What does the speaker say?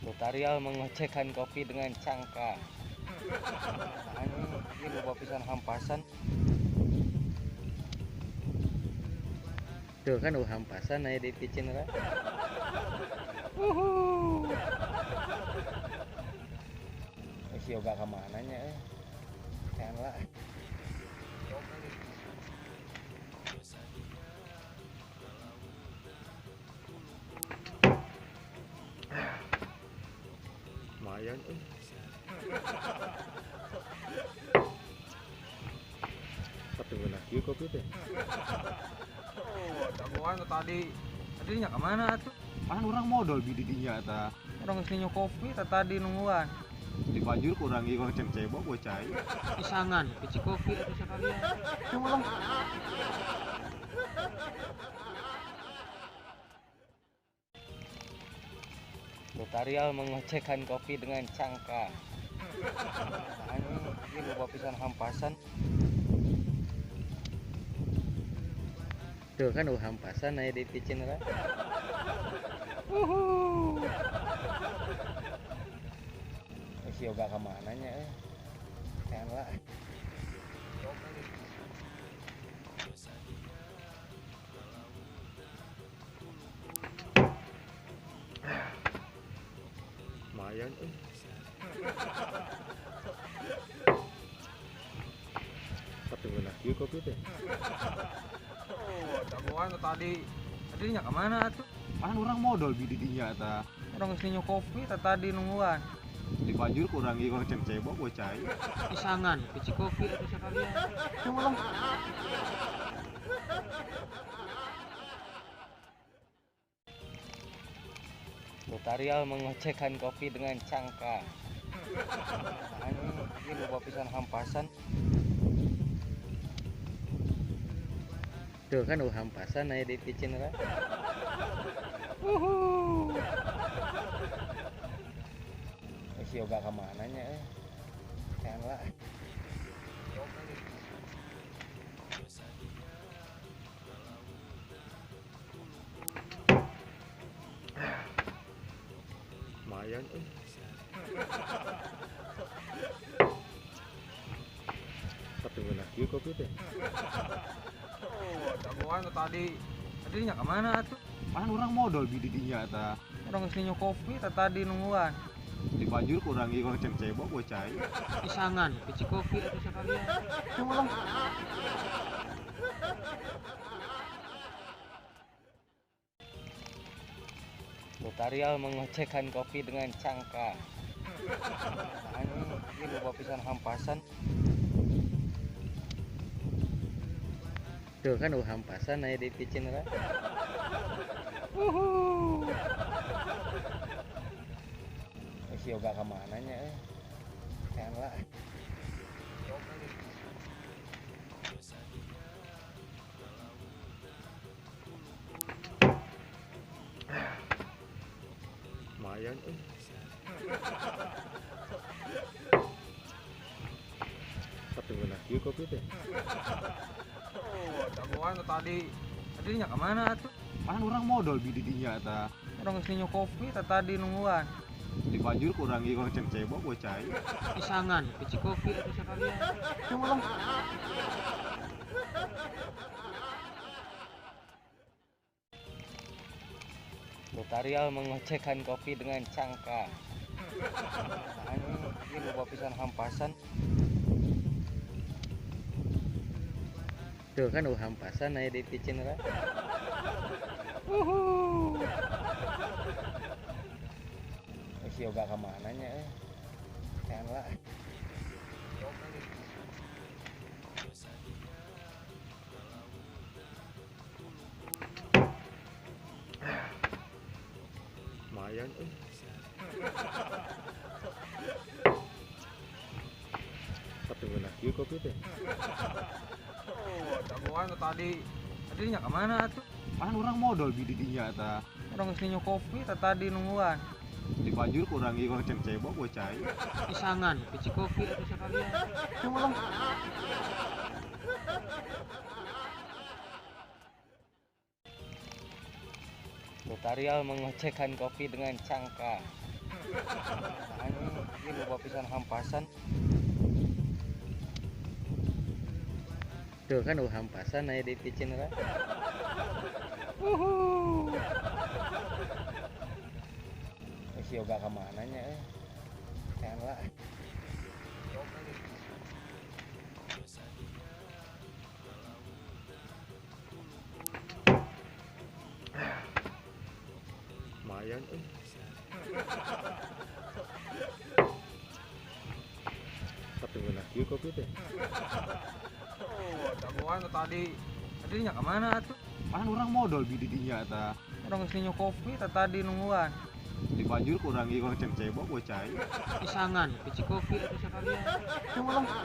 Tutorial mengocehkan kopi dengan cangka. Nah, ini loba pisan hampasan. Tuh kan hampasan aya di picin lah. Uhuh. Si yoga ka mana nya euy? Kan lah. Lumayan euy. Tapi ngeunah kieu kopi teh. Oh, jagoan tadi. Tadi nya ka mana atuh? Pan urang modal bi di dinya eta. Urang geus ninyo kopi teh tadi nungguan. Di banjur kurang ieu ceng cebok bocah. Pisangan, pici kopi atuh sakalian. Cuma Tutorial mengocehkan kopi dengan cangka. Nah, ini loba pisan hampasan. Tuh kan hampasan aya di picin lah. Uhuh. Si yoga ka mana nya euy? Kan lah. Lumayan euy. Tapi ngeunah kieu kopi teh. Oh, jagoan tadi. Tadi nya ka mana atuh? Pan urang modal bi di dinya eta. Urang geus ninyo kopi teh tadi nungguan. Di banjur kurang ieu ceng cebok bocah. Pisangan, pici kopi atuh sakalian. Cuma Tutorial mengocehkan kopi dengan cangka. Nah, ini loba pisan hampasan. Tuh kan hampasan aya di picin lah. Uhuh. Si yoga ka mana nya euy? Kan lah. Lumayan euy. Tapi ngeunah kieu kopi teh. Oh, jagoan tadi. Tadi nya ka mana atuh? Pan urang modal bi di dinya eta. Urang geus ninyo kopi teh tadi nungguan. Di banjur kurang ieu ceng cebok bocah. Pisangan, pici kopi atuh sakalian. Cuma Tutorial mengocehkan kopi dengan cangka. Nah, ini loba pisan hampasan. Tuh kan hampasan aya di picin lah. Uhuh. Si yoga ka mana nya euy? Kan lah. Lumayan euy. Tapi ngeunah kieu kopi teh. Oh, jagoan tadi. Tadi nya ka mana atuh? Pan urang modal bi di dinya eta. Urang geus ninyo kopi teh tadi nungguan. Di banjur kurang ieu ceng cebok bocah. Pisangan, pici kopi atuh sakalian. Cuma Tutorial mengocehkan kopi dengan cangka. Nah, ini loba pisan hampasan. Tuh kan hampasan aya di picin lah. Uhuh. Si yoga ka mana nya euy? Kan lah. Lumayan euy. Tapi ngeunah kieu kopi teh. Oh, jagoan tadi. Tadi nya ka mana atuh? Pan urang modal bi di dinya eta. Urang geus ninyo kopi teh tadi nungguan. Di banjur kurang ieu ceng cebok bocah. Pisangan, pici kopi atuh sakalian. Cuma Tutorial mengocehkan kopi dengan cangka. Anjing, ieu loba pisan hampasan. Tuh kan eueuh hampasan aya di kitchen lah. Wuhu. Si Yoga ka mana nya euy? Tean lah. Lumayan euy. Tapi ngeunah kieu kopi teh. Oh, jagoan tadi. Tadi nya ka mana atuh? Pan urang modal bi di dinya tah. Urang geus ninyo kopi tah tadi nungguan. Di banjur kurang ieu kurang cebok bocah. Pisangan, pici kopi atuh sakalian. Cuma lah.